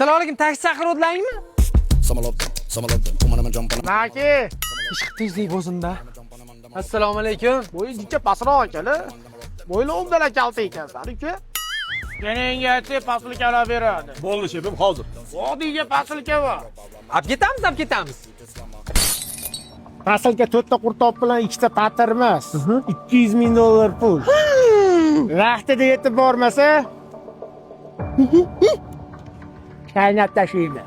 Assalomu alaykum, taksi chaqiruvdingmi? Maki, Ishq tezlik bo'lsin-da. Assalomu alaykum. Bo'yi jicha pastroq akalar. Bo'yli o'mdalar kalta ekansan, uka. Menga aytsak, posilka olib beradi. Bo'ldi shefim, hozir. Vodiyga posilka bor. Olib ketamiz, olib ketamiz. Posilka to'rtta qurtob bilan ikkita patir emas. 200 ming dollar pul. Vaqtida yetib bormasa, chaynab tashlaydi.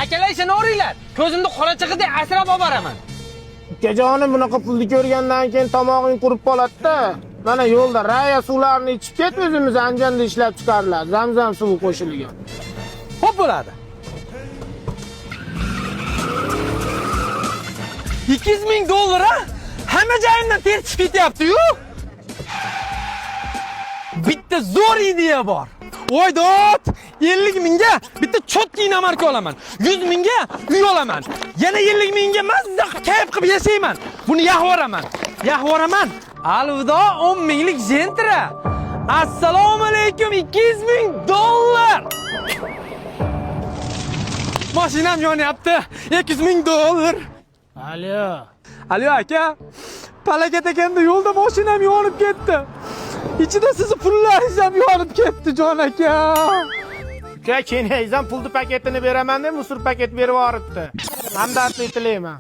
Akalar ishonaveringlar. Ko'zimni qorachig'idek asrab olib boraman. Ukajonim, bunaqa pulni ko'rgandan keyin tomog'ing qurib qoladi-da. Mana yo'lda Raya suvlarini ichib ket, o'zimiz Andijonda ishlab chiqariladi. Zamzam suvi qo'shilgan. Xo'p bo'ladi. 200 ming dollar a? Hamma joyimdan ter chiqib ketyapti-yu. Bitta zo'r ideya bor. Voy dod! 50 mingga bitta cho'tki inomarka olaman. 100 mingga uy olaman. Yana 50 mingga mazza qilib kayf qilib yashayman. Buni yahvoraman. Yahvoraman. Alvido 10 minglik Gentra. Assalomu alaykum 200 ming dollar. Mashinam yonyapti. 200 ming dollar. Alo. Alo aka. Palakat akanda yo'lda mashinam yonib ketdi. Ichida sizni pullaringiz ham yonib ketdi, jon aka. Uka, keyin ham pulni paketini beraman deb musor paket berib yuboribdi. Hamdardlik tilayman.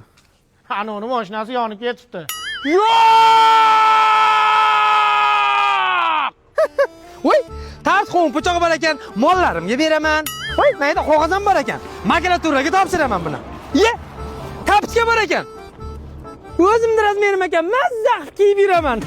Ana uni mashinasi yonib ketibdi. Yo'q! Voy, tars qo'm pichog'i bor ekan, mollarimga beraman. Voy, mayda qog'oz ham bor ekan. Makulaturaga topshiraman buni. Ye! Tapchka bor ekan. O'zimni razmerim ekan, mazza qilib kiyib yuraman.